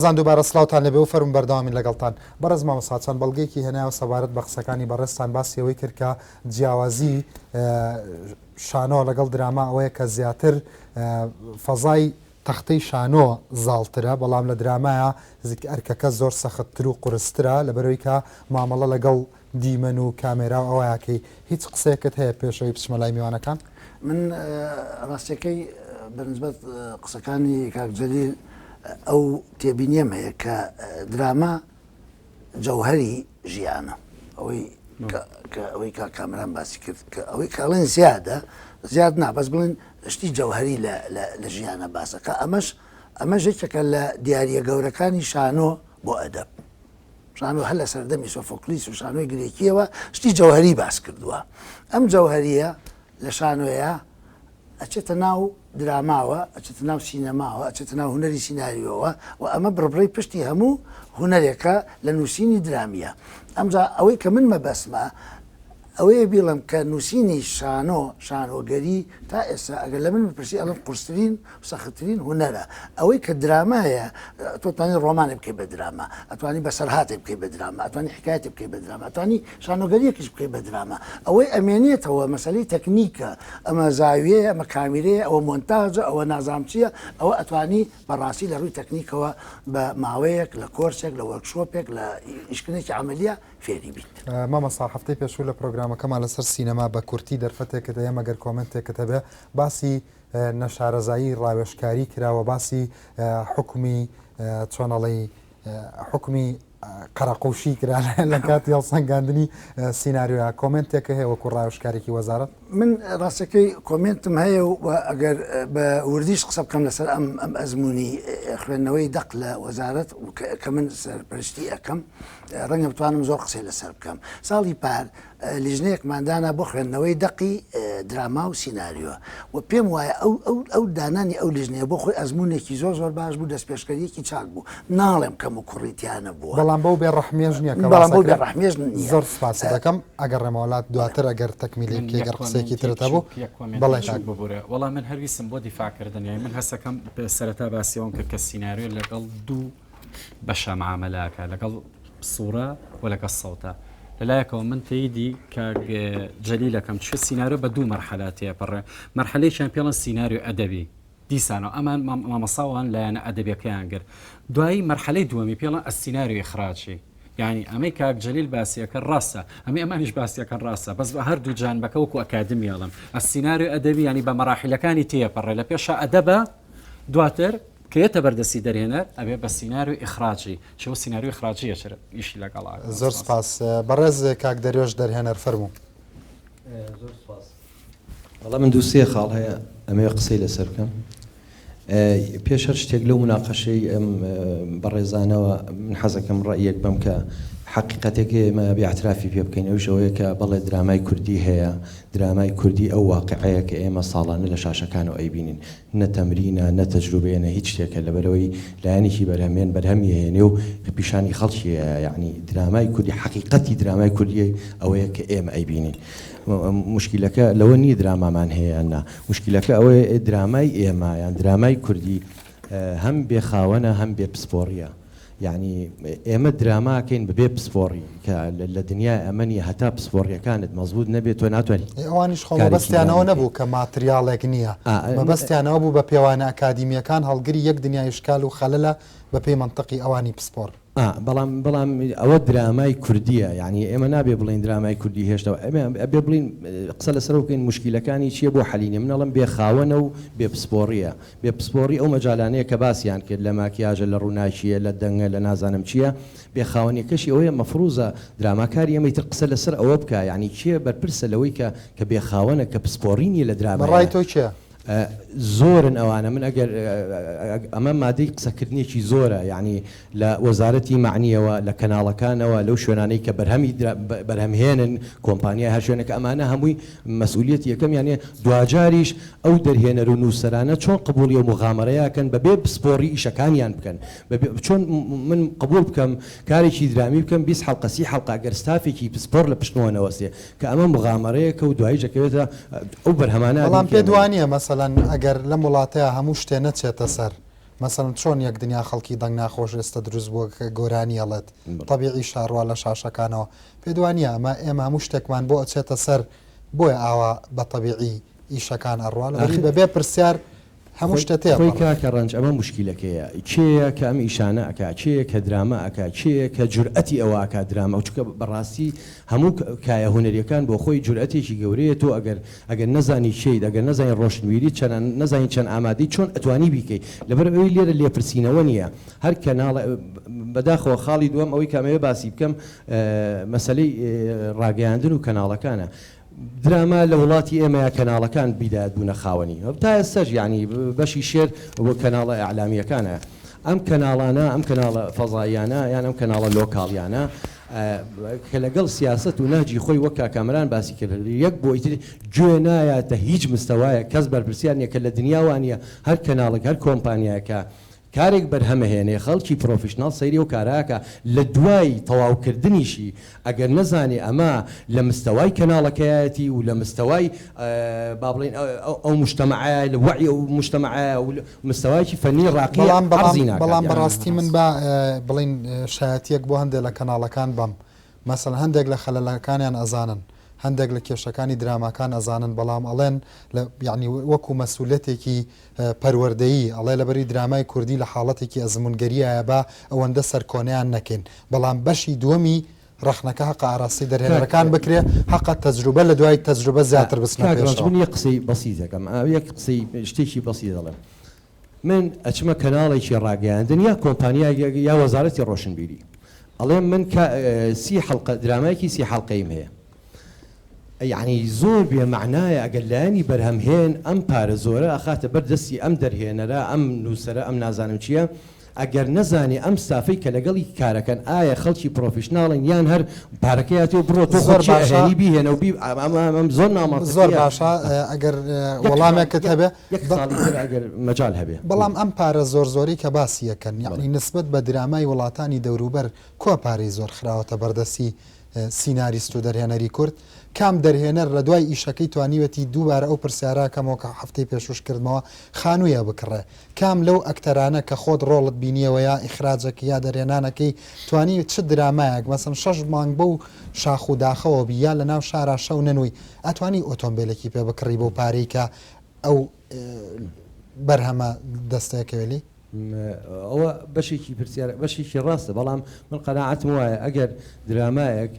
بەڕێزان دووبارە سڵاوتان لێبێ و فەرموون بەردەوامین لەگەڵتان. بەڕێز مامۆستا چەند بەڵگەیەکی هێنایەوە سەبارەت بە قسەکانی بەڕێزتان باسی ئەوەی کرد کە جیاوازی شانۆ لەگەڵ دراما ئەوەیە کە زیاتر فەزای تەختەی شانۆ زاڵترە بەڵام لە درامایا ئەرکەکە زۆر سەختتر و قورسترە لەبەرئەوەی کە مامەڵە لەگەڵ دیمەن و کامێرا و ئەوەیاکەی هیچ قسەیەکت هەیە پێش ئەوەی بچمە لای میوانەکان؟ من ڕاستیەکەی بە نسبەت قسەکانی کاک جەلیل ئەو تێبینیەم هەیە کە دراما جەوهەری ژیانە ئەوەی کە ئەوەی کاک کامەران باسی کرد کە ئەوەی کە ئەڵێن زیادە زیاد نا بەس بڵێن شتی جەوهەری لە ژیانە باسەکە ئەمەش ئەمەش یەکێکە لە دیاریە گەورەکانی شانۆ بۆ ئەدەب شانۆ هەر لە سەردەمی سۆفۆکلیس و شانۆی گرێکییەوە شتی جەوهەری باس کردووە. ئەم جەوهەرییە لە شانۆیە ئەچێتە ناو دراماوە، ئەچێتە ناو سینەماوە، ئەچێتە ناو هونەری سیناریۆوە و ئەمە بڕبڕەی پشتی هەموو هونەرێکە لە نووسینی درامییە. ئەمجا ئەوەی کە من مەبەستمە ئەوەیە بیڵێم کە نووسینی شانۆ، شانۆگەری تا ئێستا ئەگەر لە من بپرسی ئەڵێم قورسترین و سەختترین هونەرە. ئەوەی کە درامایە تۆ توانی ڕۆمانێک بکەی بە دراما، ئەتوانی بەسەرهاتێک بکەی بە دراما، ئەتوانی حیکایەتێک بکەی بە دراما، ئەتوانی شانۆگەرییەکیش بکەی بە دراما. ئەوەی ئەمێنێتەوە مەسەلەی تەکنیکە، ئەمە زاویەیە، ئەمە کامیرەیە، ئەوە مۆنتاجە، ئەوە نازانم چییە، ئەوە ئەتوانی بە ڕاستی لە ڕووی تەکنیکەوە بە ماوەیەک لە کۆرسێک، لە وۆرکشۆپێک، لە ئیشکردنێکی عەمەلییە فێری بیت. مامۆستا هەفتەی پێشوو لە پرۆگرامەکەمان لەسەر سینەما بە کورتی دەرفەتێکت هەیە مەگەر کۆمێنتێکت هەبێ باسی نەشارەزایی ڕاوێژکاری کرا و باسی حوکمی چۆن ئەڵێی حوکمی قەرەقوشی کرا لە کاتی هەڵسەنگاندنی سیناریۆیا کۆمێنتێکە هەیە وەکو ڕاوێژکارێکی وەزارەت؟ من ڕاستەکەی کۆمێنتم هەیە و ئەگەر بە وردیش قسە بکەم لەسەر ئەم ئەم ئەزمموی خوێندنەوەی دەق لە وەزارەت کە من سەرپەرشتی ئەەکەم ڕەنگە بتوانم زۆر قسەی لەسەر بکەم. ساڵی پار لیژنەیەکمان دانا بۆ خوێندنەوەی دەقی دراما و سیناریۆ و پێم وایە ئەو ئەو ئەو دانانی ئەو لیژنەیە بۆ خۆی ئەزموونێکی زۆر زۆر باش بوو، دەستپێشکەرییەکی چاک بوو. ناڵێم کەم و کوڕی تیا نەبووە. بەڵام بەو بێ ڕەحمیەش نییە کە بەڵام بەو بێ ڕەحمیەش نییە. زۆر سوپاست دەکەم. ئەگەڕێمەوە لات دواتر ئەگەر تەکمیلی بکەی گەر قسەیەکی ترت هەبوو. بەڵێ کاک. ببورە وەڵا من هەر ویستم بۆ دیفاع کردن یانی من هەستەکەم سەرەتا باسی ئەوەم کرد کە سیناریۆ لەگەڵ دوو بەشە معامەلە ئەکا لەگەڵ سوڕە و لەگەڵ سەوتە لەلایەکەوە من تەیدی کاک جەلیل ئەکەم چ سیناریۆ بە دوو مەرحەلە تێپەڕێ مەرحەلەیەکیان پێڵن سیناریۆ ئەدەبی دیسانەوە ئەمان مامۆساوان لایەنە ئەدەبیەکەیان گرت دوایی مەرحەلەی دووەمی پێڵن ئەسیناریۆ ئیخراجی یعنی ئەمەی کاک جەلیل باسیەکە ڕاستە ئەمەی ئەمانیش باسیەکەن ڕاستە بەس بە هەردوو جانبەکە وەکو ئەکادمی ئەڵم ئەسیناریۆ ئەدەبی ینی بە مەراحیلەکانی تێپەڕێ لە پێشە ئەدەبە دواتر کە یەتە بەر دەستی دەرهێنەر ئەبێ بە سیناریۆی ئیخراجی، چ ئەو سیناریۆی ئیخراجیە چ ئیشی لەگەڵ ئەکا. زۆر سپاس. بەڕێز کاک دەریۆش دەرهێنەر فەرموو. زۆر سپاس. وەڵا من دوو سێ خاڵ هەیە ئەمەوێ قسەی لەسەر بکەم. پێش هەر شتێک لەو مناقەشەی ئەم بەڕێزانەوە من حەزەکەم ڕەئیەک بەم کە حەقیقەتێک هەیە ئێمە ئەبێ ئیعترافی پێ بکەین ئەویش ئەوەیە کە بەڵێ درامای کوردی هەیە، درامای کوردی ئەو واقیعەیە کە ئێمە ساڵانە لە شاشەکانەوە ئەیبینین. نە تەمرینە نە تەجروبەیە نە هیچ شتێکە لەبەرئەوەی لایەنێکی بەرهەمێن بەرهەمی ئەهێنێ و پیشانی خەڵکی ئەیا یەعنی درامای کوردی حەقیقەتی درامای کوردی ئەوەیە کە ئێمە ئەیبینین موشکیلەکە لەوە نییە درامامان هەیە یان نا موشکیلەکە ئەوەیە درامای ئێمە یان درامای کوردی هەم بێ خاوەنە هەم بێ پسپۆڕیە یەعنی ئێمە دراما ئەکەین بەبێ پسپۆڕی کە لە دنیای ئەمە نیە هەتا پسپۆڕیەکانت مەزبوت نەبێت تۆ ناتوانی ئەی ئەوانیش خۆ کارێکی مەبەستیان دراما ئەوە بکەی. نەبوو کە ماتریاڵێک نیە مەبەستیان ئەوە بوو بە پێوانە ئەکادیمیەکان هەڵگری یەک دنیا ئیشکال و خەلەلە بە پێی مەنتقی ئەوانی پسپۆڕ. بەڵام بەڵام ئەوە درامای کوردیە یەعنی ئێمە نابێ بڵێین درامای کوردی هێشتا ئێمە ئەبێ بڵێین قسە لەسەرەوە بکەین موشکیلەکانی چیە بۆ حەلی نیە من ئەڵێم بێ خاوەنە و بێ پسپۆڕیە بێ پسپۆڕی ئەو مەجالانەیە کە باسیان کرد لە ماکیاژە لە ڕووناکییە لە دەنگە لە نازانم چییە بێ خاوەنیەکەشی ئەوەیە مەفروزە دراماکاری ئێمە ئیتر قسە لەسەر ئەوە بکا یانی کێ بەرپرسە لەوەی کە کە بێ خاوەنە کە پسپۆڕی نیە لە بە ڕای درامایە تۆ کێ؟ زۆرن ئەوانە من ئەگەر ئەمە مادەی قسەکردنێکی زۆرە یانی لە وەزارەتی مەعنیەوە، لە کەناڵەکانەوە، لەو شوێنانەی کە بەرهەمی بەرهەمهێنن، کۆمپانیای هەر شوێنێک، ئەمانە هەمووی مەسئولیەتی یەکەمیان دواجاریش ئەو دەرهێنەر و نووسەرانە چۆن قبوڵی ئەو موغامەرەیە کەن بەبێ پسپۆڕی ئیشەکانیان بکەن؟ بەبێ چۆن من قبوڵ بکەم کارێکی درامی بکەم 20 حەڵقە 30 حەڵقە گەر ستافێکی پسپۆڕ لە پشتمەوە نەوەستێ کە ئەمە موغامەرەیەکە و دواییش دەکەوێتە ئەو بەرهەمانە بەڵام ئەبین کە پێت ئێمە وانیە مەسەلەن ئەگەر لەم وڵاتەیا هەموو شتێ نەچێتە سەر. مەسەلەن چۆن یەک دنیا خەڵکی دەنگ ناخۆش ئێستا دروست بووە کە گۆرانی ئەڵێت تەبیعیشە ئەڕوا لە شاشەکانەوە پێت وانیە ئەمە ئێمە هەموو شتێکمان بۆ ئەچێتە سەر بۆیە ئاوا بە تەبیعی ئیشەکان ئەڕوا لەبەری بەبێ پرسیار هەموو شتە تێ خۆی کاکە ڕەنج ئەمە موشکیلەکەیە کێیە کە ئەم ئیشانە ئەکا کێیە کە دراما ئەکا کێیە کە جورئەتی ئەوە ئەکا دراما چونکە بەڕاستی هەموو کایە هونەریەکان بۆ خۆی جورئەتێکی گەورەیە تۆ ئەگەر ئەگەر نەزانی کێیت ئەگەر نەزانی ڕۆشنبیریت چەنە نەزانی چەند ئامادەی چۆن ئەتوانی بیکەی لەبەر ئەوەی لێرە لێپرسینەوە نییە هەر کەناڵە بەداخەوە خاڵی دووەم ئەوەی کە ئەمەوێ باسی بکەم مەسەلەی ڕاگەیاندن و کەناڵەکانە دراما لە وڵاتی ئێمەیا کەناڵەکان بیدایەت بوونە خاوەنی تا ئێستاش یانی بەشی شێر و کەناڵە ئیعلامییەکانە ئەم کەناڵانە ئەم کەناڵە فەزاییانە یان ئەم کەناڵە لۆکاڵیانە کە لەگەڵ سیاسەت و نەهجی خۆی وەک کاک کامەران باسی کرد یەک بۆ ئیتر گوێ نایاتە هیچ مستەوایەک کەس بەرپرسیار نیە کە لە دنیا وانیە هەر کەناڵێک هەر کۆمپانیایەک کە کارێک بەرهەمەهێنێ خەڵکی professional سەیری ئەو کارە ئەکا لە دوای تەواو کردنیشی ئەگەر نەزانێ ئەمە لە مستەوای کەناڵەکەیایەتی و لە مستەوای با بڵێین ئەو موجتەمەعەیە لە وەعی ئەو موجتەمەعەیە و مستەوایەکی فەنی ڕاقیە بەڵام بەڵام عەرزی ناکات بەڵام یان. بەڕاستی من با بڵێین شایەتیەک بۆ هەندێ لە کەناڵەکان بەم مەسەلەن هەندێک لە خەلەلەکانیان ئەزانن هەندێک لە کێشەکانی دراماکان ئەزانن بەڵام ئەڵێن لە یانی وەکو مەسولەتێکی پەروەردەیی ئەڵێ لەبەری درامای کوردی لە حاڵەتێکی ئەزموونگەریایە با ئەوەندە سەرکۆنەیان نەکەین بەڵام بەشی دووەمی ڕەخنەکە هەقە ئاراستەی دەرهێنەرەکان بکرێ هەقە تەجروبە لە دوای تەجروبە زیاتر بچنە کاک ڕەنج پێشەوە. من یەک قسەی بەسیت ئەکەم یەک قسەی شتێکی بەسیت ئەڵێم من ئەچمە کەناڵێکی ڕاگەیاندن یا کۆمپانیایەک یا وەزارەتی ڕۆشنبیری ئەڵێم من سی حەڵقە درامایەکی سی حەڵقەیم هەیە یەعنی زۆر بێ مەعنایە ئەگەر لایەنی بەرهەمهێن ئەم پارە زۆرە ئەخاتە بەر دەستی ئەم دەرهێنەرە ئەم نووسەرە ئەم نازانم چییە ئەگەر نەزانێ ئەم ستافەی کە لەگەڵی کارەکەن ئایا خەڵکی professional ن یان هەر پارەکەی هاتیە و بڕۆ تۆ خۆت زۆر چی باشە ئەهێنی بیهێنە و بی ئەمە ئەم زۆر زۆر نامەنتقیە باشە ئەگەر یەک خاڵ وەڵامێکت یەک هەبێ یەک بە خاڵی تر ئەگەر مەجال هەبێ بەڵام ئەم پارە زۆر زۆرەی کە باسی ئەکەن بەڵێ. یەعنی نسبەت بە درامای وڵاتانی دەوروبەر کوا پارەی زۆر خراوەتە بەردەستی سیناریست و دەرهێنەری کورد؟ کام دەرهێنەر لە دوای ئیشەکەی توانیوێتی دووبارە ئەو پرسیارە ئەکەمەوە کە هەفتەی پێشووش کردمەوە خانوویە بکڕێ؟ کام لەو ئەکتەرانە کە خۆت ڕۆڵت بینیەوە یا ئیخراجەکەی یا دەرهێنانەکەی توانی چ درامایەک مەسەن شەش مانگ بەو شاخ و داخەوە بی یا لە ناو شارا شەو نەنووی ئەتوانی ئۆتۆمبێلێکی پێ بکڕی بەو پارەی کە ئەو بەرهەمە دەستەکەوێ لێی؟ ئەوە بەشێکی پرسیار بەشێکی ڕاستە بەڵام من قەناعەتم وایە ئەگەر درامایەک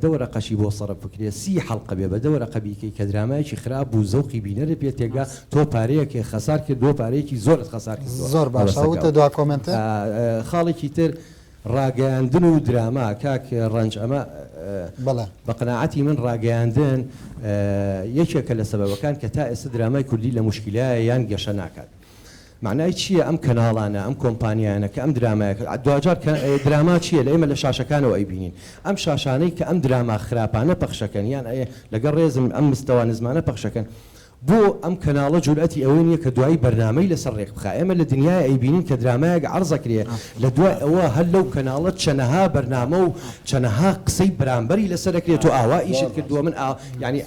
دە وەرەقەشی بۆ سەرف بکرێ سی حەڵقە بێ بە دە وەرەقە بیکەی کە درامایەکی خراپ بوو زەوقی بینەرت پێ تێکدا تۆ پارەیەکێ خەسار کردووە پارەیەکی زۆرت خەسار کردووە زۆر باشە مەبەستەکە وتە دوا کۆمێنتێ. خاڵێکی تر ڕاگەیاندن و دراما کاک ڕەنج ئەمە بەڵێ. بە قەناعەتی من ڕاگەیاندن یەکێکە لە سەبەبەکان کە تا ئێستا درامای کوردی لە موشکیلایە یان گەشە ناکات مەعنای چییە ئەم کەناڵانە ئەم کۆمپانیایانە کە ئەم درامایە دواجار کە دراما چییە لە ئێمە لە شاشەکانەوە ئەیبینین ئەم شاشانەی کە ئەم دراما خراپانە پەخشەکەن یان لەگەڵ ڕێزم ئەم مستەوا نزمانە پەخشەکەن بۆ ئەم کەناڵە جورئەتی ئەوەی نییە کە دوایی بەرنامەی لەسەر ڕێک بخا ئێمە لە دنیای ئەیبینین کە درامایەک عەرزەکرێ لە دوای ئەوە هەر لەو کەناڵە چەنەها بەرنامە و چەنەها قسەی بەرامبەری لەسەر ئەکرێ تۆ ئاوا ئیشت کردووە من ئا یانی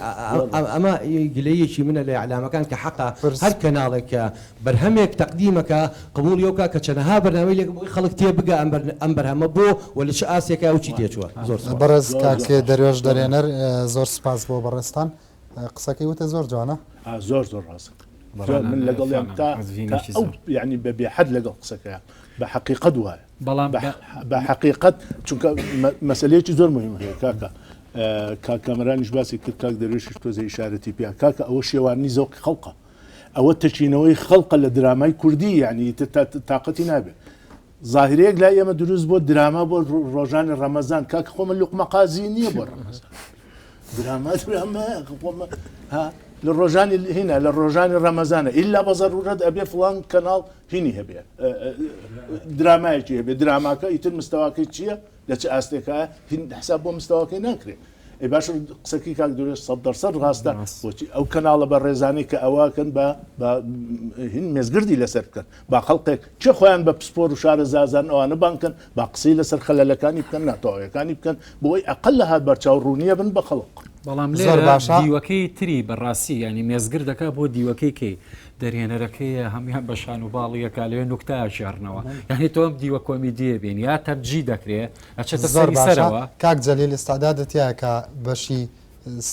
ئەمە گلەییەکی منە لە ئیعلامەکان کە حەقە هەر کەناڵێک کە بەرهەمێک تەقدیمەکا قبوڵی ئەو کا کە چەنەها بەرنامەی لێ بۆی خەڵک تێ بگا ئەم بەرهەمە بۆ و لە چ ئاستێکا و چی تێچووە زۆر سوپاس. بەڕێز کاک دەروێش دەرهێنەر زۆر سوپاس بۆ بەڕێزتان قسەکەی وتە زۆر جوانە. زۆر زۆر ڕاستە زۆر من لەگەڵیان تا ئەو یعنی بە بێحەد لەگەڵ قسەکەیان بە حەقیقەت وایە بەڵام بە حەقیقەت چونکە مەسلەیەکی زۆر مهم هەیە کاکە کاک کامەرانیش باسی کرد کاک دەروێشیش تۆزێ ئیشارەتی پیا کاکە ئەوە شێوانی زەوقی خەڵقە ئەوە تەکینەوەی خەڵقە لە درامای کوردی یعنی تاقەتی نابێت زاهرەیەک لای ئێمە دروست بۆ دراما بۆ ڕۆژانی ڕەمەزان کاک خۆمە لوقمە قازی نییە بۆ ڕەمەزان دراما دراما خۆمە ها لە ڕۆژانی هینا لە ڕۆژانی ڕەمەزانە ئللا بە زەرورەت ئەبێ فڵان کەناڵ هینی هەبێ درامایەکی هەبێ دراماکە ئیتر مستەواکەی چییە لە چ ئاستێکە هین حساب بۆ مستەواکەی ناکرێت ئەی باشە قسەکەی کاک دورێش سەد دەرسەد ڕاستە بۆچی ئەو کەناڵە بە ڕێزانەی کە ئەوەکەن بە بە هین مێزگردی لەسەر بکەن با خەڵقێک چێ خۆیان بە پسپۆر و شارەزازان ئەوانە بانکەن با قسەی لەسەر خەلەلەکانی بکەن ناتەواویەکانی بکەن بۆی ئەقل لە هات بەرچاو ڕوونیە بن بە خەڵق. بەڵام زۆر لێرە باشە. دیوەکەی تری بەڕاستی یانی مێزگر دەکا بۆ دیوەکەی کەی دەرهێنەرەکەیە هەموان بە شان و باڵی یەکا لەوێ نوکتە ئەگێڕنەوە یانی تۆ ئەم دیوە کۆمیدیە بین یا تەبجی دەکرێ ئەچێتە زۆر سەری باشە سەرەوە. کاک جەلیل ئیستعدادت تیایە کە بەشی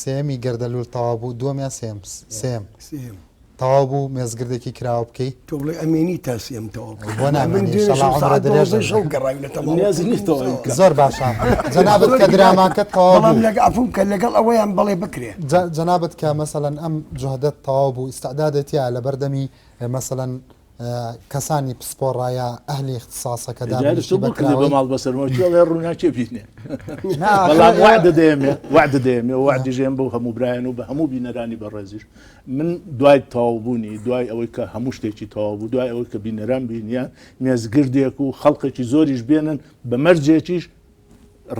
سێیەمی گەردەلوول تەواو بوو دووەم یان سێیەم سێیەم سێیەم. تەواو بوو مێزگردێکی کراوە بکەی؟ تۆ بڵێ ئەمێنی تا سێم تەواو بکەی؟ بۆ من نامێنی دوێنێ ئیشەڵا شەو عومرە سەعات درێژ دوازدەی دەبێ. شەو گەڕاوینەتە ماڵەوە نیازی نییە کەوتم تەواوی سەوە. بکا. زۆر باشە جەنابت زۆر کە گران دراماکەت تەواو بەڵام بوو لەگە عەفوم کە لەگەڵ ئەوەیان بەڵێ بکرێ. جە جەنابت کە مەسەلەن ئەم جوهدەت تەواو بوو ئیستعدادت تیایە لەبەردەمی مەسەلەن کەسانی پسپۆڕە یا ئەهلی ئیختساسە کە جارێ دابنیشی تۆ بە بۆ کردی بە کراوەی ماڵ بەسەرمەوە کێ ئەڵێ ڕووناکیە بینێ نا ئاخر بەڵام ئێوە وەعدە دەیەمێ وەعدە دەیەمێ وەعدیش ئێم بۆ هەموو برایان و بە هەموو بینەرانی بەڕێزیش من دوای تەواوبوونی دوای ئەوەی کە هەموو شتێکی تەواو بوو دوای ئەوەی کە بینەران بینیان مێزگردێک و خەڵکێکی زۆریش بێنن بە مەرجێکیش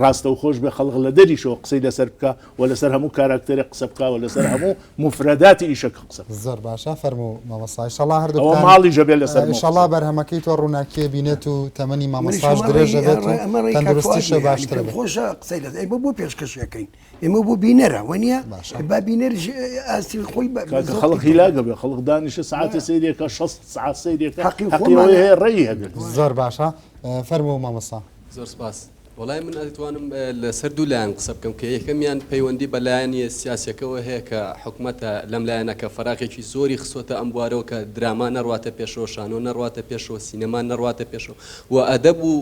ڕاستەوخۆش بێ خەڵک لە دەریشەوە قسەی لەسەر بکا و لەسەر هەموو کاراکتەرێک قسە بکا و لەسەر هەموو موفرەداتی ئیشەکە قسە بکا. زۆر باشە فەرموو مامۆستا ئیشەڵا ئەوە هەردووکتان ماڵیش ئەبێ لەسەر مۆ قسە ئیشەڵا بکا. بەرهەمەکەی تۆ ڕووناکییە بینێت و تەمەنی منیش مامۆستاش ئەمە درێژ ڕێی ئەبێت و ئەمە ڕێی کاک فوئاد تەندروستیشە نییە یانی باشتر پێم ئەبێت. خۆشە قسەی لەسەر ئێمە بۆ پێشکەشی ئەکەین ئێمە بۆ بینەرە وەنیە باشە. با بینەریش ئاستی خۆی بە کاکە زەوقی خەڵک پێ هیلاکە بێ خەڵک دانیشە سەعاتێ سەیری ئەکا 60 سەعات سەیری ئەکا حەقی حەقی ئەوەی خۆمانە. هەیە ڕێی هەبێت. زۆر باشە فەرموو مامۆستا. زۆر سپاس. وەڵای من ئەتوانم لەسەر دوو لایەن قسە بکەم کە یەکەمیان پەیوەندی بە لایەنی سیاسیەکەوە هەیە کە حکومەتە لەم لایەنە کە فەراغێکی زۆری خستۆتە ئەم بوارەوە کە دراما نەڕواتە پێشەوە شانۆ نەڕواتە پێشەوە سینەما نەڕواتە پێشەوە و ئەدەب و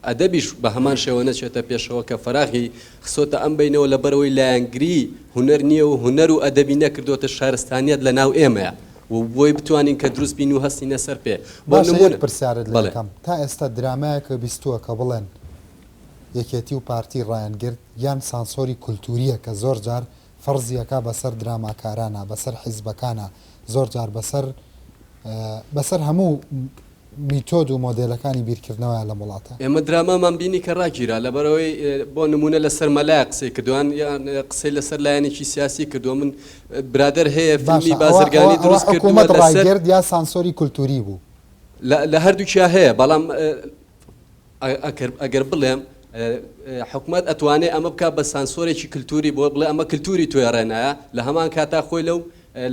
ئەدەبیش بە هەمان شێوە نەچێتە پێشەوە کە فەراغی خستۆتە ئەم بەینەوە لەبەرئەوەی لایەنگری هونەر نییە و هونەر و ئەدەبی نەکردۆتە شارستانیەت لە ناو ئێمەیە و بۆی بتوانین کە دروست بین و هەستینە سەر پێ. بۆ باشە یەک نموونە. پرسیارت لێ بەڵێ. بکەم تا ئێستا درامایەکت بیستووە کە بڵێن یەکێتی و پارتی ڕایان گرت یان سانسۆری کولتوریە کە زۆر جار فەرزی ئەکا بەسەر دراماکارانا بەسەر حیزبەکانا زۆر جار بەسەر بەسەر هەموو میتۆد و مۆدێلەکانی بیرکردنەوەیان لەم وڵاتە. ئێمە درامامان بینی کە ڕاگیرا لەبەرئەوەی بۆ نموونە لەسەر مەلایەک قسەی کردووە یان قسەی لەسەر لایەنێکی سیاسی کردووە من برادەر هەیە فیلمی باشە ئەوە ئەوە بازرگانی ئەوە دروست کردووە حکوومەت لەسەر ڕایگرت یا سانسۆری کولتووری بوو؟ لە لە هەردووکیا هەیە بەڵام ئەگەر بڵێم حکومەت ئەتوانێ ئەمە بکات بە سانسۆرێکی کلتوری بۆ بڵێ ئەمە کلتوری تۆیە ڕێنایە لە هەمان کاتا خۆی لەو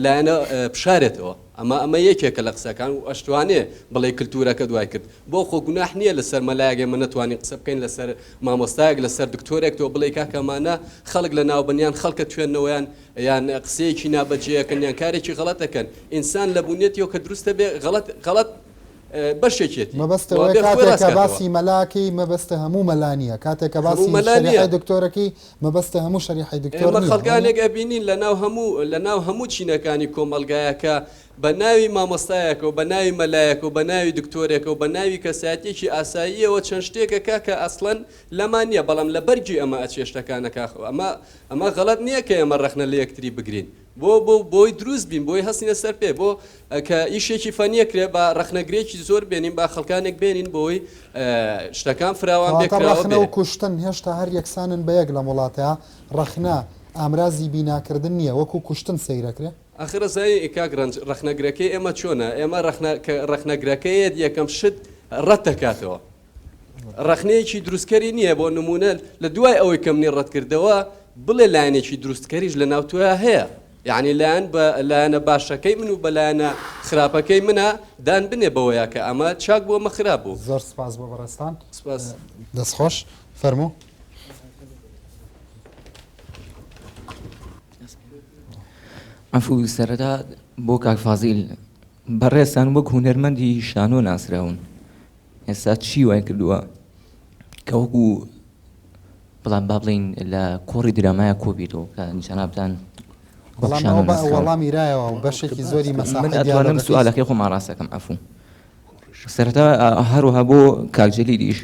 لایەنە بشارێتەوە ئەمە ئەمە یەکێکە لە قسەکان و ئەشتوانێ بڵێ کلتورەکە دوای کرد بۆ خۆ گوناح نییە لەسەر مەلایەک ئێمە نەتوانین قسە بکەین لەسەر مامۆستایەک لەسەر دکتۆرێک تۆ بڵێ کاکەمانە خەڵک لە ناوبن یان خەڵکە توێنەوەیان یان قسەیەکی نابەجێەکەن یان کارێکی غەڵەتەکەن ئینسان لە بوونیەتیەوە کە دروستە بێ غەڵەت غەڵەت بەشێکیەتی. مەبەست وا ئەوەیە بێ خۆی کاتێک ڕاست کە کاتەوە. باسی مەلاکەی مەبەستە هەموو مەلا نییە، کاتێک کە هەموو باسی مەلا نییە. شەریحەی دکتۆرەکەی مەبەستە هەموو شەریحەی دکتۆر ئێمە نییە، وانیە؟ خەڵکانێک ئەبینین لە ناو هەموو لە ناو هەموو چینەکانی کۆمەڵگایە کە بە ناوی مامۆستایەکەوە بە ناوی مەلایەکەوە بە ناوی دکتۆرێکەوە بە ناوی کەسایەتیەکی ئاساییەوە چەند شتێک ئەکا کە ئەسڵەن لەمان نییە بەڵام لە بەرگی ئەمە ئەچێ شتەکان ئەکا ئەمە ئەمە غەڵەت نییە کە ئێمە ڕەخنە لە یەکتری بگرین بۆ بۆ بۆی دروست بین بۆی هەستینە سەر پێ بۆ کە ئیشێکی فەنیە کرێ با ڕەخنەگرێکی زۆر بێنین با خەڵکانێک بێنین بۆی شتەکان فراوان بێ کەواتە کراوە ڕەخنە بێ. و کوشتن هێشتا هەر یەکسانن بە یەک لەم وڵاتەیا، ڕەخنە ئامرازی بیناکردن نییە وەکو کوشتن سەیرەکرێ؟ ئاخر ئەزانی کاک ڕەنج ڕەخنەگرەکەی ئێمە چۆنە ئێمە ڕەخنە کە ڕەخنەگرەکەیەت یەکەم شت ڕەت دەکاتەوە ڕەخنەیەکی دروستکەری نییە بۆ نمونە لە دوای ئەوەی کە منی ڕەتکردەوە بڵێ لایەنێکی دروستکەریش لە ناو تۆیا هەیە یعنی لایەن بە لایەنە باشەکەی من و بە لایەنە خراپەکەی منە دان بنێ بەوەیە کە ئەمە چاک بوو ئەمە خراپ بوو. زۆر سپاس بۆ بەڕێزتان. سپاس. دەست خۆش. فەرموو. عەفو سەرەتا بۆ کاک فازیل بەڕێزتان وەک هونەرمەندی شانۆ ناسراون ئێستا چی وای کردووە کە وەکو بەڵام با بڵین لە کۆڕی درامایە کۆبیتەوە کە جەنابتان وەک بەڵام شانۆ ئەوە بە ناسراون وەڵامی رایەوە و بەشێکی زۆری من مەساحەی ئەتوانم دیالۆگەکەی سوالەکەی خۆم ئاڕاستەکەم عەفو سەرەتا هەروەها بۆ کاک جەلیلیش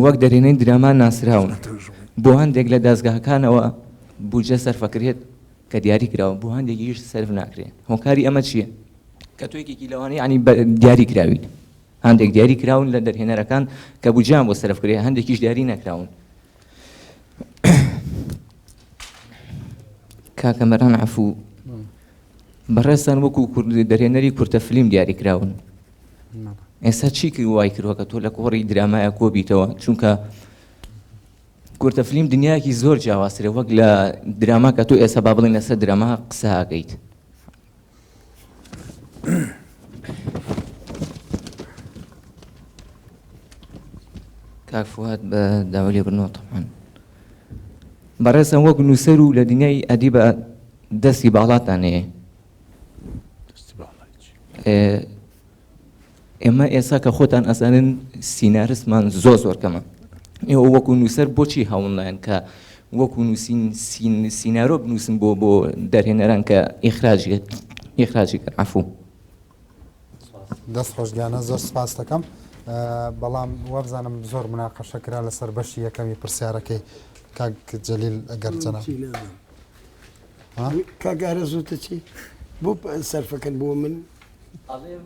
وەک دەرهێنەری دراما ناسراون بۆ هەندێک لە دەزگاکانەوە بودجە سەرفەکرێت کە دیاری کراوە بۆ هەندێکیش سەرف ناکرێت هۆکاری ئەمە چییە؟ کە تۆ یەکێکی لەوانەیە یانی دیاری کراویت هەندێک دیاری کراون لە دەرهێنەرەکان کە بودجەیان بۆ سەرف کرێ هەندێکیش دیاری نەکراون کاکە مەران عەفوو بەڕێزتان وەکو دەرهێنەری کورتە فلیم دیاری کراون ئێستا چی وای کردووە کە تۆ لە کۆڕی درامایە کۆبیتەوە چونکە کورتە فلیم دنیایەکی زۆر جیاوازترە وەک لە دراما کە تۆ ئێستا با بڵێین لەسەر دراما قسە ئەکەیت. کاک فواد بە داوای لێبوردنەوە تەبعەن بەڕێزتان وەک نووسەر و لە دنیای ئەدیبە دەستی باڵاتان هەیە ئێمە ئێستا کە خۆتان ئەزانن سینارستمان زۆر زۆر کەمە ئێوە وەکو نووسەر بۆچی هەوڵنایەن کە وەکو نووسین سینارۆ بنووسن بۆ بۆ دەرهێنەران کە ئیخراجی ئیخراجی کەن عەفوو. دەست خۆش گیانە زۆر سپاس دەکەم بەڵام وابزانم زۆر مناقەشە کرا لەسەر بەشی یەکەمی پرسیارەکەی کاک جەلیل ئەگەر جەناب کاک ئارەزوو چی بۆ سەرفەکەن بۆ من ئەڵێم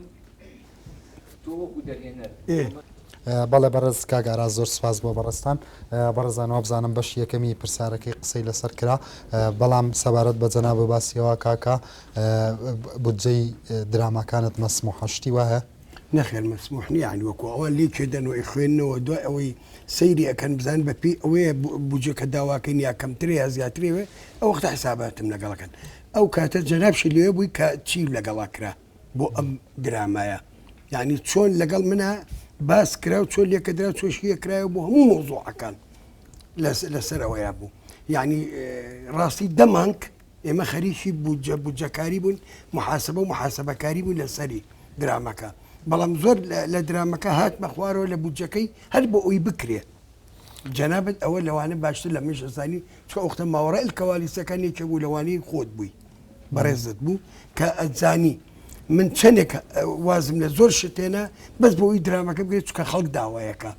تۆ وەکو دەرهێنەر. بەڵێ بەڕێز کاک ئاراس زۆر سپاس بۆ بەڕێزتان. بەڕێزان وابزانم بەشی یەکەمی پرسیارەکەی قسەی لەسەر کرا بەڵام سەبارەت بە جەنابە باسی ئەوە کاکە بودجەی دراماکانت مەسموحە شتی وایە؟ نەخێر مەسموح نییە یانی وەکو ئەوان لێی کوێ دەن و ئەیخوێننەوە دوای ئەوەی سەیری ئەکەن بزانن بە پێی ئەوەیە بودجەکە داواکەین یا کەمترە یا زیاترێ ئەو وەختە حساباتم لەگەڵ ئەکەن ئەو کاتە جەنابشی لێ بووی کە چی لەگەڵا کرا بۆ ئەم درامایە یعنی چۆن لەگەڵ منە باس کرا و چۆن لێکەدرا چۆن شیە کرایە بۆ هەموو مۆزوعەکان لەسەر ئەوەیە بوو یعنی ڕاستی دەمانک ئێمە خەریکی بودجە بودجەکاری بوون محاسبە و محاسبەکاری بوون لەسەری درامەکە بەڵام زۆر لە درامەکە هات بەخوارەوە لە بودجەکەی هەر بۆ ئەوی بکرێ جەنابت ئەوە لەوانە باشتر لە منیش ئەزانی چونکە ئەوختە ماوەڕای الکەوالیسەکان یەکێ بوو لەوانەی خۆت بووی بەڕێزت بوو کە ئەتزانی من چەندێک وازم لە زۆر شت هێنا بەس بۆ ئەوی درامەکە بگرێت چونکە خەڵک داوایەکە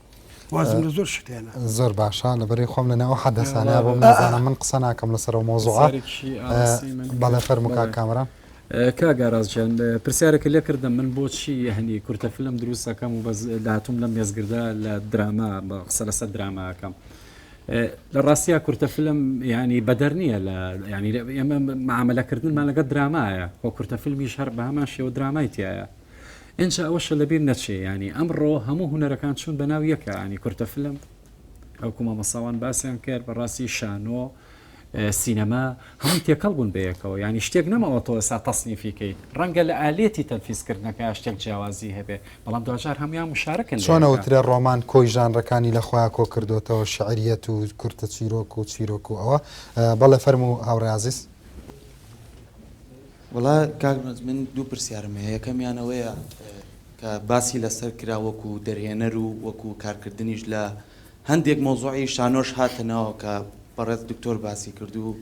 وازم لە زۆر شت هێنا. زۆر باشە لەبەرەی خۆم لە ناو حەدەسانە بۆم نازانم من قسە ناکەم لەسەر ئەو مەوزوعە بەڵێ فەرموو کاک کامەران. کاک ئاراس گیان پرسیارێکت لێ کردم من بۆچی هەنی کورتە فیلم دروست ئەکەم و بەس داهاتووم لەم مێزگردە لە دراما بە قسە لەسەر دراما ئەکەم لە ڕاستیا کورتە فیلم ینی بەدەر نییە لە ینی ئێمە معاملەکردنمان لەگەڵ درامایە خۆ کورتە فیلمیش هەر بە هەمان شێوە درامای تایە ئینجا ئەوەشە لەبیر نەچێ ینی ئەمڕۆ هەموو هونەرەکان چوون بە ناو یەکە ینی کورتە فیلم ئەو مامۆستاوان باسیان کرد بەڕاستی شانۆ سینەما هەمووی تێکەڵ بوون بەیەکەوە یانی شتێک نەماوە تۆ ئێستا تەسنیفی کەی ڕەنگە لە ئالێتی تەنفیز کردنەکە شتێک جیاوازی هەبێ بەڵام دواجار هەموویان مشارکن چۆن ئەوترێ ڕۆمان کۆی ژانرەکانی لە خۆیا کۆ کردۆتەوە شعریەت و کورتە چیرۆک و چیرۆک و ئەوە بەڵێ فەرموو هاوڕێ ئازیز. وەڵا کاک نۆج من دوو پرسیارم هەیە یەکەمیان ئەوەیە کە باسی لەسەر کرا وەکو دەرهێنەر و وەکو کارکردنیش لە هەندێک مەوزوعی شانۆش هاتە ناوە کە بەڕێز دکتۆر باسی کرد و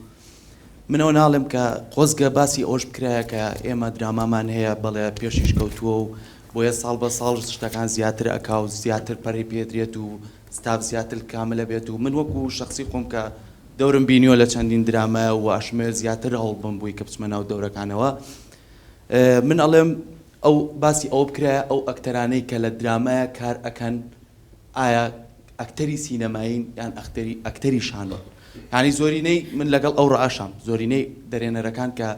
من ئەوە ناڵێم کە خۆزگە باسی ئەوەش بکرایە کە ئێمە درامامان هەیە بەڵێ پێشیش کەوتووە و بۆیە ساڵ بە ساڵ شتەکان زیاتر ئەکا و زیاتر پەرەی پێدرێت و ستاف زیاتر کاملە بێت و من وەکو شەخسی خۆم کە دەورم بینیوە لە چەندین درامایە و ئەشمەوێت زیاتر هەوڵ بەم بووی کە بچمە ناو دەورەکانەوە من ئەڵێم ئەو باسی ئەوە بکرایە ئەو ئەکتەرانەی کە لە درامایە کار ئەکەن ئایا ئەکتەری سینەمایین یان ئەختەری ئەکتەری شانۆن یانی زۆرینەی من لەگەڵ ئەو ڕاشام زۆرینەی دەرێنەرەکان کە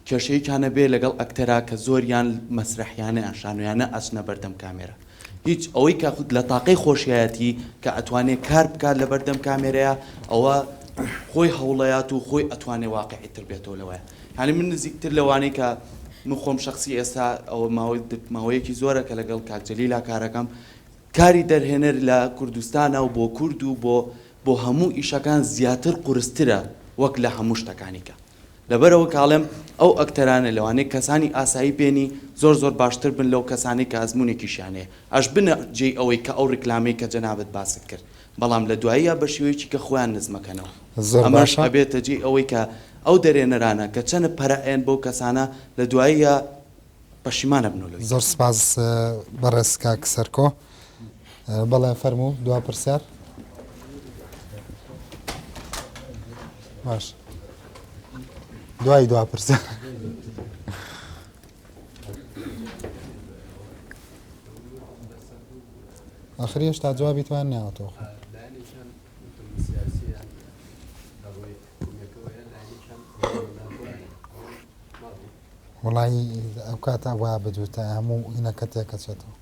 کێشەیەکیان هەبێ لەگەڵ ئەکتەرا کە زۆریان مەسرەحیانە یان شانۆیانە ئەچنە بەردەم کامێرا هیچ ئەوەی کە لە تاقەی خۆشیایەتی کە ئەتوانێ کار بکات لە بەردەم کامێرەیە ئەوە خۆی هەوڵەیات و خۆی ئەتوانێ واقعی تر بێتەوە لەوەیە یانی من نزیکتر لەوانەی کە من خۆم شخصی ئێستا ئەوە ماوەی ماوەیەکی زۆرە کە لەگەڵ کاک جەلیلا کارەکەم کاری دەرهێنەر لە کوردستانا و بۆ کورد و بۆ بۆ هەموو ئیشەکان زیاتر قورسترە وەک لە هەموو شتەکانی کە. لەبەرئەوە کە ئەڵێم ئەو ئەکتەرانە لەوانەیە کەسانی ئاسایی بێنی زۆر زۆر باشتر بن لەو کەسانەی کە ئەزموونێکیشیان هەیە ئەشبنە جێی ئەوەی کە ئەو ڕیکلامەی کە جەنابت باست کرد بەڵام لە دواییا بە شێوەیەکی کە خۆیان نزمەکەنەوە زۆر ئەمەش باشە. ئەبێتە جێی ئەوەی کە ئەو دەرێنەرانە کە چەنە پەرە ئەیەن بەو کەسانە لە دواییا پەشیمان ئەبنەوە لەوەی زۆر سپاس بەڕێز کاک سەرکۆ. بەڵێ فەرموو دوا پرسیار. باش دوای دوا پرسیار. ئاخر هێشتا جوابی توان ناوەتەوە خۆ. وەڵایی ئەو کاتە وا بدوتە هەموو ئینەکە تێکەچێتەوە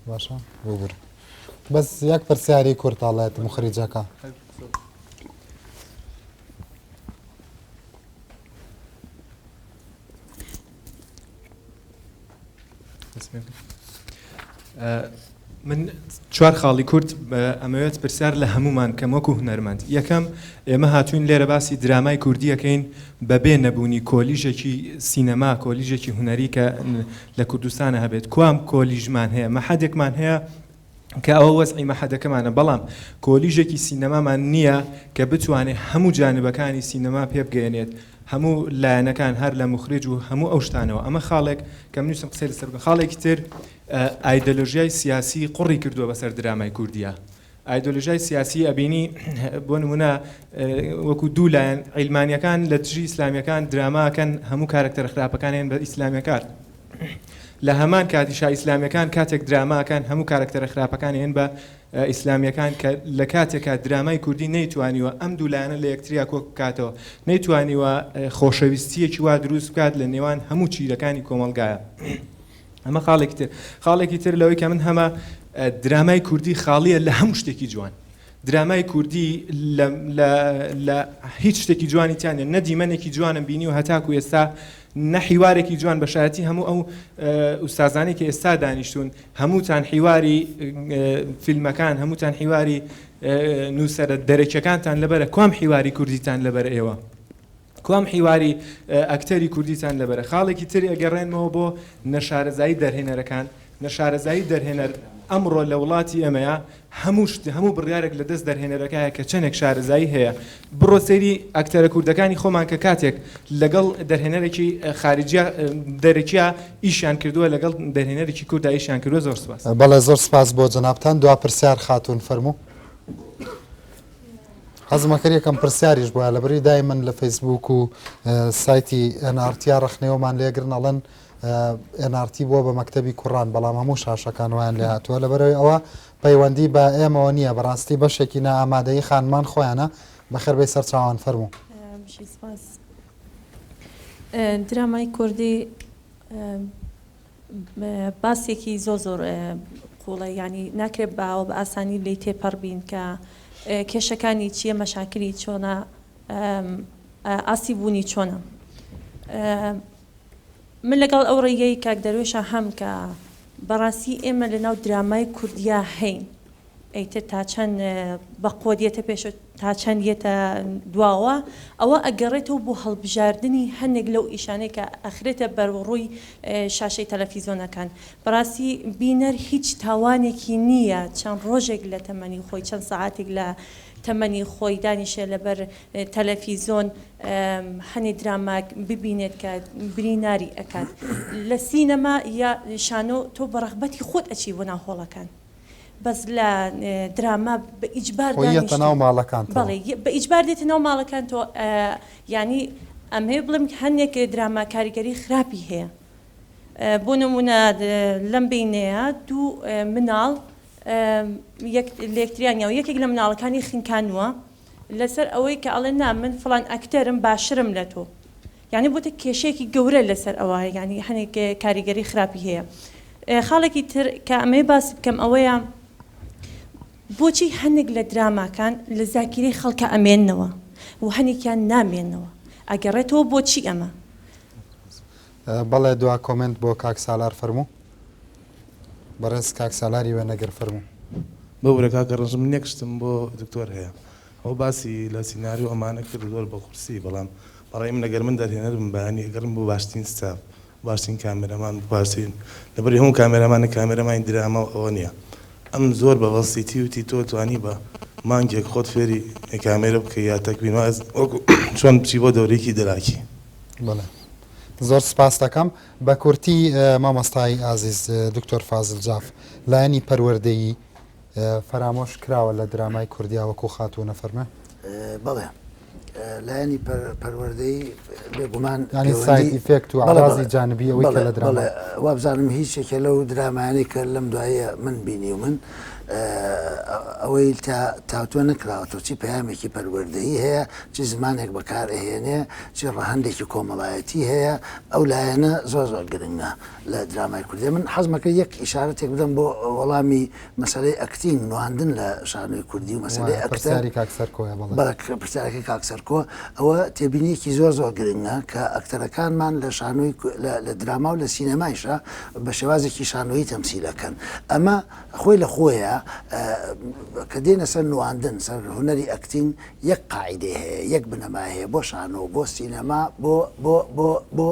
باشە ببور بەس یەک پرسیاری کورتاڵێت مخریجەکە. من چوار خاڵی کورت ئەمەوێت پرسیار لە هەمومان بکەم وەکو هونەرمەند. یەکەم، ئێمە هاتووین لێرە باسی درامای کوردی ئەکەین بەبێ نەبوونی کۆلیژێکی سینەما، کۆلیژێکی هونەری کە لە کوردستانە هەبێت. کوام کۆلیژمان هەیە؟ مەحەدێکمان هەیە کە ئەوە وەزعی مەحەدەکەمانە، بەڵام کۆلیژێکی سینەمامان نییە کە بتوانێت هەموو جانبەکانی سینەما پێبگەیەنێت، هەموو لایەنەکان هەر لە موخریج و هەموو ئەو شتانەوە. ئەمە خاڵێک کە من ویستم قسەی لەسەر بکەم. خاڵێکی تر، ئایدۆلۆژیای سیاسی قوڕی کردووە بەسەر درامای کوردیا. ئایدۆلۆژیای سیاسی ئەبینی بۆ نمونە وەکو دوو لایەن عیلمانیەکان لە دژی ئیسلامیەکان دراما ئەکەن هەموو کارەکتەرە خراپەکان هێن بە ئیسلامیەکان لە هەمان کاتیشا ئیسلامیەکان کاتێک دراما ئەکەن هەموو کارەکتەرە خراپەکان هێن بە ئیسلامیەکان کە لە کاتێکا درامای کوردی نەیتوانیوە ئەم دوو لایەنە لە یەکتریا کۆک بکاتەوە نەیتوانیوە خۆشەویستیەکی وا دروست بکات لە نێوان هەموو چیرەکانی کۆمەڵگایە. ئەمە خاڵێکی تر. خاڵێکی تر لەوەی کە من هەمە درامای کوردی خاڵیە لە هەموو شتێکی جوان. درامای کوردی لە هیچ شتێکی جوانی تیا نیە، نە دیمەنێکی جوانم بینیوە هەتاکو ئێستا، نە حیوارێکی جوان بە شایەتی هەموو ئەو ئوستازانەی کە ئێستا دانیشتوون، هەمووتان حیواری فیلمەکان، هەمووتان حیواری نووسەرە دەرەکیەکانتان لەبەرە، کوام حیواری کوردیتان لەبەرە ئێوە؟ کوام حیواری ئەکتەری کوردیتان لەبەرە؟ خاڵێکی تر ئەگەڕێنمەوە بۆ نەشارەزایی دەرهێنەرەکان، نەشارەزایی دەرهێنەر ئەمڕۆ لە وڵاتی ئێمەیا هەموو شت هەموو بڕیارێک لە دەست دەرهێنەرەکایە کە چەنێک شارەزایی هەیە بڕۆ سەیری ئەکتەرە کوردەکانی خۆمان کە کاتێک لەگەڵ دەرهێنەرێکی خارجیا دەرەکیا ئیشیان کردووە لەگەڵ دەرهێنەرێکی کوردا ئیشیان کردووە زۆر سپاس. بەڵێ زۆر سپاس بۆ جەنابتان دوا پرسیار خاتوون فەرموو. حەزم ئەکرد یەکەم پرسیاریش بوایە لەبەرئەوەی دایمەن لە فەیسبووک و سایتی ئێن ئاڕ تیا ڕەخنەیەوەمان لێگرن ئەڵێن ئێن ئاڕ تی بووە بە مەکتەبی کوڕان بەڵام هەموو شاشەکان وایان لێ هاتووە لەبەرئەوەی ئەوە پەیوەندی بە ئێمەوە نییە بەڕاستی بەشێکی نائامادەیی خانمان خۆیانە بەخێر بێی سەرچاوان فەرموو. بژی سپاس. درامای کوردی باسێکی زۆر زۆر قوڵە یانی ناکرێت باوە بە ئاسانی لێی تێپەڕ بین کە کێشەکانی چییە مەشاکلی چۆنە ئاستی بوونی چۆنە من لەگەڵ ئەو ڕێگەی کاک دەروێشە هەم کە بەڕاستی ئێمە لەناو درامای کوردیا هەین ئیتر تا چەند بە قوت یەتە پێش و تا چەند یەتە دواوە، ئەوە ئەگەڕێتەوە بۆ هەڵبژاردنی هەنێک لەو ئیشانەی کە ئەخرێتە بەرەوڕووی شاشەی تەلەفیزۆنەکان. بەڕاستی بینەر هیچ تاوانێکی نییە چەند ڕۆژێک لە تەمەنی خۆی، چەند سەعاتێک لە تەمەنی خۆی دانیشێ لەبەر تەلەفیزۆن هەنێ دراما ببینێت کە بریناری ئەکات. لە سینەما یا شانۆ تۆ بە ڕەغبەتی خۆت ئەچی بۆ ناو هۆڵەکان. بەس لە دراما بە ئیجبار خۆی یەتە ناو ماڵەکانتەوە. بەڵێ بە ئیجبار دێتە ناو ماڵەکانتەوە یانی ئەمهەوێ بڵێم هەندێک دراما کاریگەری خراپی هەیە بۆ نمونە لەم بینەیە دوو مناڵ لێکتریان یاوە یەکێک لە مناڵەکانی خنکانووە لەسەر ئەوەی کە ئەڵێ نا من فڵان ئەکتەرم باشرم لە تۆ یانی بۆتە کێشەیەکی گەورە لەسەر ئەوە یانی هەنێک کاریگەری خراپی هەیە خاڵێکی تر کە ئەمەوێ باسی بکەم ئەوەیە بۆچی هەنێک لە دراماکان لە زاکیرەی خەڵکە ئەمێننەوە و هەنێکیان نامێنەوە ئەگەڕێتەوە بۆچی ئەمە؟ بەڵێ دوا کۆمێنت بۆ کاک سالار فەرموو. بەڕێز کاک سالاری وێنەگر فەرموو. ببورە کاکە ڕەنج من یەک شتم بۆ دکتۆر هەیە ئەو باسی لە سیناریۆ ئەمانە کرد زۆر بە قورسی بەڵام بەڕای من ئەگەر من دەرهێنەر بم بەیانی ئەگەڕێم بۆ باشترین ستاف باشترین کامێرەمان باشترین لەبەری هەموو کامێرامانە کامێرەمانی دراما و ئەوە نییە ئەم زۆر بە بەسیتی وتی تۆ توانی بە مانگێک خۆت فێری کامێرە بکەی یا تەکوین واز وەکو چۆن بچی بۆ دەورەیەکی دەراکی. بەڵێ زۆر سپاست دەکەم. بە کورتی مامۆستای ئازیز دکتۆر فازل جاف لایەنی پەروەردەیی فەرامۆش کراوە لە درامای کوردیا وەکو خاتوو نەفەرموێ؟ بەڵێ لایەنی پەروەردەیی بێگومان یانی side effect و ئەعراضی جانبی ئەوەی کە لە دراما وابزانم هیچ یەکێ لەو درامایانەی کە لەم دواییە من بینیومن. ئەوەی تا تاوتوێ نەکراوەتەوە چی پەیامێکی پەروەردەیی هەیە، چی زمانێک بەکار ئەهێنێ، چی ڕەهەندێکی کۆمەڵایەتی هەیە، ئەو لایەنە زۆر زۆر گرنگە لە درامای کوردی. من حەزمەکرد یەک ئیشارەتێک بدەم بۆ وەڵامی مەسەلەی acting، نواندن لە شانۆی کوردی و مەسەلەی ئەکتەر. پرسیاری کاک سەرکۆیە بەڵێ. بەڵێ پرسیارەکەی کاک سەرکۆ، ئەوە تێبینییەکی زۆر زۆر گرنگە کە ئەکتەرەکانمان لە شانۆی لە دراما و لە سینەمایشا بە شێوازێکی شانۆیی تەمسیل ئەکەن. ئەمە خۆی لە خۆیا کە دێنە سەر نواندن، سەر هونەری acting یەک قاعیدەی هەیە، یەک بنەمای هەیە بۆ شانۆ، بۆ سینەما، بۆ بۆ بۆ بۆ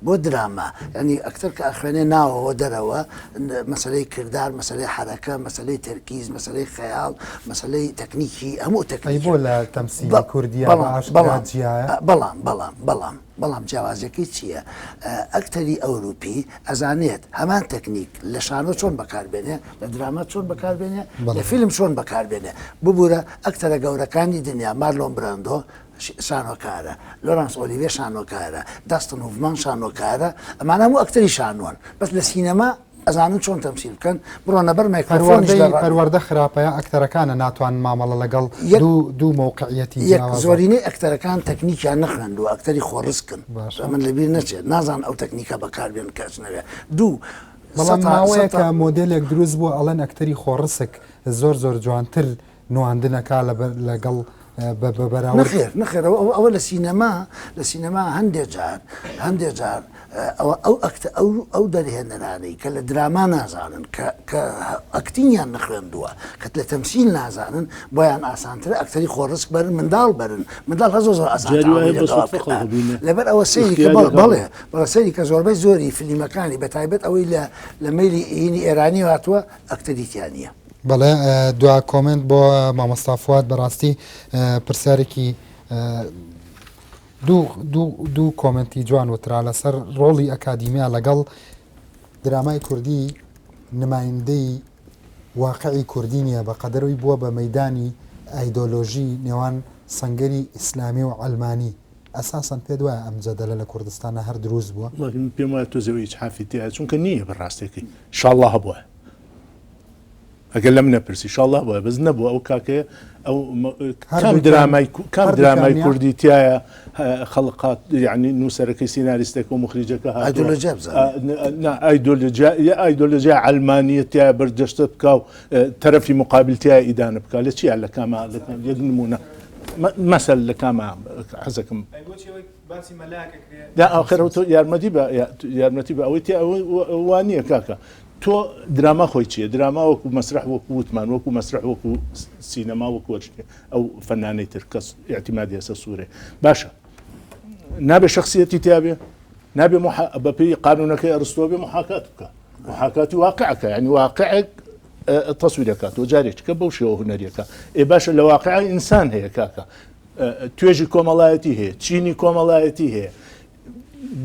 بۆ دراما. یانی ئەکتەر کە ئەخوێنێ ناوەوە دەرەوە، مەسەلەی کردار، مەسەلەی حەرەکە، مەسەلەی تەرکیز، مەسەلەی خەیاڵ، مەسەلەی تەکنیکی، هەموو ئەی تەکنیکێک. بۆ لە تەمسیلی کوردییا بە بەڵام ئاشکرا بەڵام جیایە؟ بەڵام بەڵام بەڵام بەڵام جیاوازیەکەی چییە؟ ئەکتەری ئەوروپی ئەزانێت هەمان تەکنیک لە شانۆ چۆن بەکار بێنێ، لە دراما چۆن بەکار بێنێ، لە فیلم چۆن بەکار بێنێ. ببورە ئەکتەرە گەورەکانی دنیا، مارلۆن براندۆ شانۆکارە، لۆرانس ئۆلیڤێ شانۆکارە، داستن هوفمان شانۆکارە، ئەمانە هەموو ئەکتەری شانۆن، بەس لە سینەما ئەزانن چۆن تەمسیل بکەن، بڕۆنە بەر مایکرۆفۆنیش پەروەردەی لە ڕا. پەروەردە خراپە یا ئەکتەرەکانە ناتوانن مامەڵە لەگەڵ یەک دوو دوو مەوقعیەتی یەک جیاوازا؟ زۆرینەی ئەکتەرەکان تەکنیکیان نەخوێندووە، ئەکتەری خۆڕسکن، باشە. من لەبیر نەچێت، نازانن ئەو تەکنیکە بەکار بێنن کە ئەچنەوێ. دوو بەڵام سەتا ماوەیەکە سەتا. مۆدێلێک دروست بووە ئەڵێن ئەکتەری خۆڕسک زۆر زۆر جوانتر نواندن ئەکا لەبەر لەگەڵ بە بە بەراورد. نەخێر نەخێر ئەوە ئەوە ئەوە لە سینەما لە سینەما هەندێ جار هەندێ جار ئەوە ئەو ئەکتە ئەو ئەو دەرهێنەرانەی کە لە دراما نازانن کە کە acting یان نەخوێندووە کە لە تەمسیل نازانن بۆیان ئاسانترە ئەکتەری خۆڕسک بەرن منداڵ بەرن منداڵ هەر زۆر زۆر ئاسان جاری وایە تەعامولی بە لەگەڵا سوتفە بکات خەڵک ئەبینێ لەبەر ئەوە سەیری کە ئیختیاری بەڵێ ئەکا بەڵێ بەڵێ سەیری کە زۆربەی زۆری فلیمەکانی بە تایبەت ئەوەی لە لە مەیلی هینی ئێرانی هاتووە ئەکتەری تیا نییە. بەڵێ دوا comment بۆ مامۆستا فواد بەڕاستی پرسیارێکی دوو comment ی جوان وترا لەسەر ڕۆڵی ئەکادیمیا لەگەڵ درامای کوردی نمایندەی واقعی کوردی نییە بە قەدەرەوەی بووە بە مەدانی ئایدۆلۆژی نێوان سەنگەری ئیسلامی و ئەلمانی ئەساسەن پێت وایە ئەم جەدەلە لە کوردستانە هەر دروست بووە؟ من پێم وایە تۆزێ ئیجحافی تیایە چونکە نییە بە ڕاستەکەی شاڵڵا هەبووە ئەگەر لەم نەپرسی شاڵڵا بووە بەس نەبووە ئەو کاکەیە ئەو کام درامای کام درامای کوردی تایە خەڵقات یعنی نووسەرەکەی سیناریستەکە و مخریجەکە ئایدۆلۆژیا ئایدۆلۆژیا عەلمانیە تایە بەرجەستە بکا و تەرەفی مقابل تایە ئیدانە بکا لە چیا لە کاما لە یەک نمونە مەسەل لە کاما حەزەکەم ئاخر تۆ یارمەتی بە یارمەتی بە ئەوەی تێ وا نییە کاکە تۆ دراما خۆی چییە دراما وەکو مەسرح وەکو وتمان وەکو مەسرح وەکو سینەما وەکو وەرشێ ئەو فەنانەی تر کەس اعتمادی هەسە سوورێ باشە نابێ شخصیەتی تیاابێ نابێ بەپێی قانونەکەی ئەرستۆ بێ محاکات بکە محاکاتی واقعەکە یعنی واقعێک تەسویرەکات و جارێککە بەو شێوە هونەریەکە ئێ باشە لە واقع ئینسان هەیە کاکە توێژی کۆمەڵایەتی هەیە چینی کۆمەڵایەتی هەیە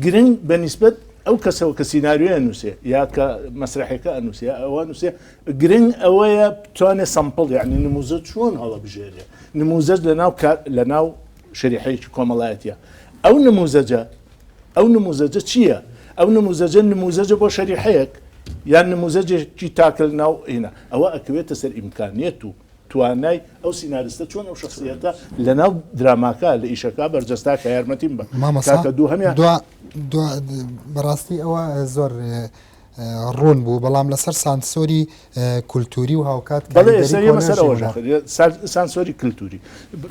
گرنگ بە نیسبەت ئەو کەسەوە کە سیناریۆ ئەنووسێ یا کە مەسرحەکە ئەنووسێ ئەوە نووسێ گرنگ ئەوەیە بتوانێ sample یعنی نموزە چۆن هەڵەبژێرێ نموزەج لە ناو لە ناو شەریحەیەکی کۆمەڵایەتیە ئەو نموزەجە ئەو نموزەجە چییە؟ ئەو نموزەجە نموزەجە بۆ شەریحەیەک یان نموزەجێکی تاکە لە ناو هینا ئەوە ئەکەوێتە سەر ئیمکانیەت و توانای ئەو سیناریستە چۆن ئەو شخصیەتە لە ناو دراماکە لە ئیشەکە بەرجەستا کە یارمەتیم بە مامۆستا کاکە دووهەمیان دوا دوا بەڕاستی ئەوە زۆر ڕوون بوو بەڵام لەسەر سانسۆری کولتوری و هاوکات بەڵێ ئێستا کاریگەری ئێمە سەر کۆلێژی ئەوەش هونەر. ئەخر سانسۆری کلتوری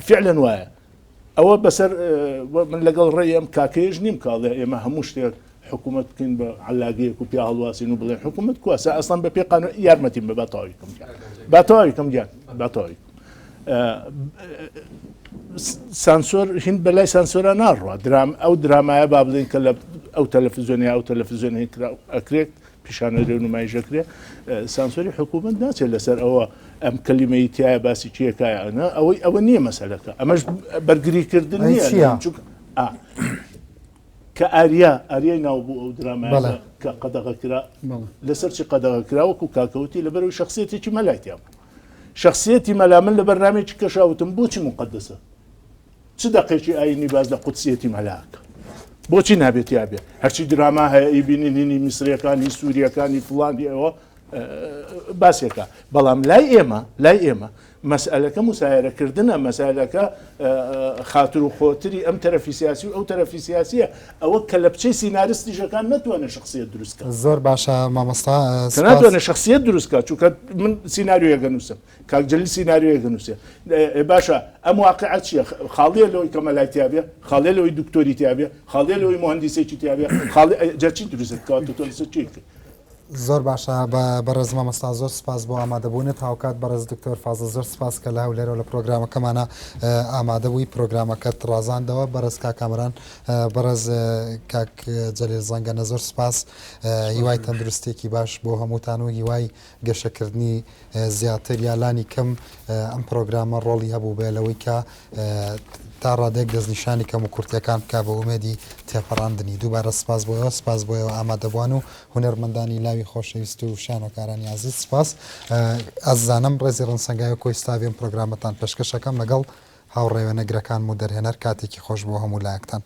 فعلا وایە ئەوە بەسەر من لەگەڵ ڕێی ئەم کاکەیەش نیم کە ئەڵێ ئێمە هەموو شتێک حکوومەت بکەین بە عەلاگەیەک و پیا هەڵواسین و بڵێن حکوومەت کواسە ئەسڵەن بە پێی قانون یارمەتیم بە با تەواوی کەم گیان با تەواوی کەم گیان با تەواوی سانسۆر هند بەلای سانسۆرا ناڕوا درام ئەو درامایە با بڵێن کە لە ئەو تەلەفزیۆنی ئەو تەلەفزیۆن کرا ئەکرێت پیشانەدرێ و نمایش دەکرێ سانسۆری حکوومەت ناچێت لەسەر ئەوە ئەم کەلیمەی تایە باسی کێکایە ئەنا ئەوەی ئەوە نییە مەسەلەکە ئەمەش بەرگریکردن نییە چونکە کە ئاریا ئاریای ناو بوو ئەو درامایە کە قەدەغە کرا لەسەر چی قەدەغە کرا وەکو کاکەوتی لەبەرەوەی شخصیەتێکی مەلای تیا بوو شخصیەتی مەلا من لە بەرنامەیەکی کەشاوتم بۆچی مقدسە چ دەقێکی ئاینی باس لە قودسیەتی مەلا ئەکا؟ بۆچی نابێت تیا بێت؟ هەرچی دراما هەیە ئەیبینین هینی میسریەکان هی سوریەکان هی فڵان هی ئەوە باسێکە بەڵام لای ئێمە لای ئێمە مەسئەلەکە موسایەرە کردنە، مەسئەلەکە خاتر و خۆتری ئەم تەرەفی سیاسی و ئەو تەرەفی سیاسیە، ئەوە کەلەپچەی سینارستیش ئەکا نەتوانێ شەخسیەت دروست کا. زۆر باشە مامۆستا کە سپاس. ناتوانێ شەخسیەت دروست کا چونکە من سیناریۆیەک ئەنووسم کاک جەلیل سیناریۆیەک ئەنووسێ ئێ باشە ئەم واقیعە چیە؟ خاڵیە لەوەی کە مەلای تیابێ؟ خاڵیە لەوەی دکتۆری تیابێ؟ خاڵیە لەوەی موهەندیسێکی تیابێ؟ خاڵی جا چی دروست کەواتە تۆ لەسەر چی ئەکەی؟ زۆر باشە بەڕێز مامۆستا زۆر سپاس بۆ ئامادەبوونت هاوکات بەڕێز دکتۆر فازڵ زۆر سپاس کە لە هەولێرەوە لە پرۆگرامەکەمانە ئامادە بووی پرۆگرامەکەت ڕازاندەوە بەڕێز کاک کامەران بەڕێز کاک جەلیل زەنگەنە زۆر سپاس هیوای تەندروستێکی باش بۆ هەمووتان و هیوای گەشەکردنی زیاتر یا لانی کەم ئەم پرۆگرامە ڕۆڵی هەبووبێ لەوەی کە تا ڕادەیەک دەستنیشانی کەموکورتیەکان بکا بە ئومێدی تێپەڕاندنی. دووبارە سپاس بۆ ئێوە، سپاس بۆ ئێوە ئامادەبووان و هونەرمەندانی لاوی خۆشەویست و شانۆکارانی ئازیز سپاس. ئازیزانم ڕێزی ڕەنسەنگاوی کۆی ستاڤی ئەم پرۆگرامەتان پێشکەش ئەکەم لەگەڵ هاوڕێ وێنەگرەکانم و دەرهێنەر کاتێکی خۆش بۆ هەموو لایەکتان.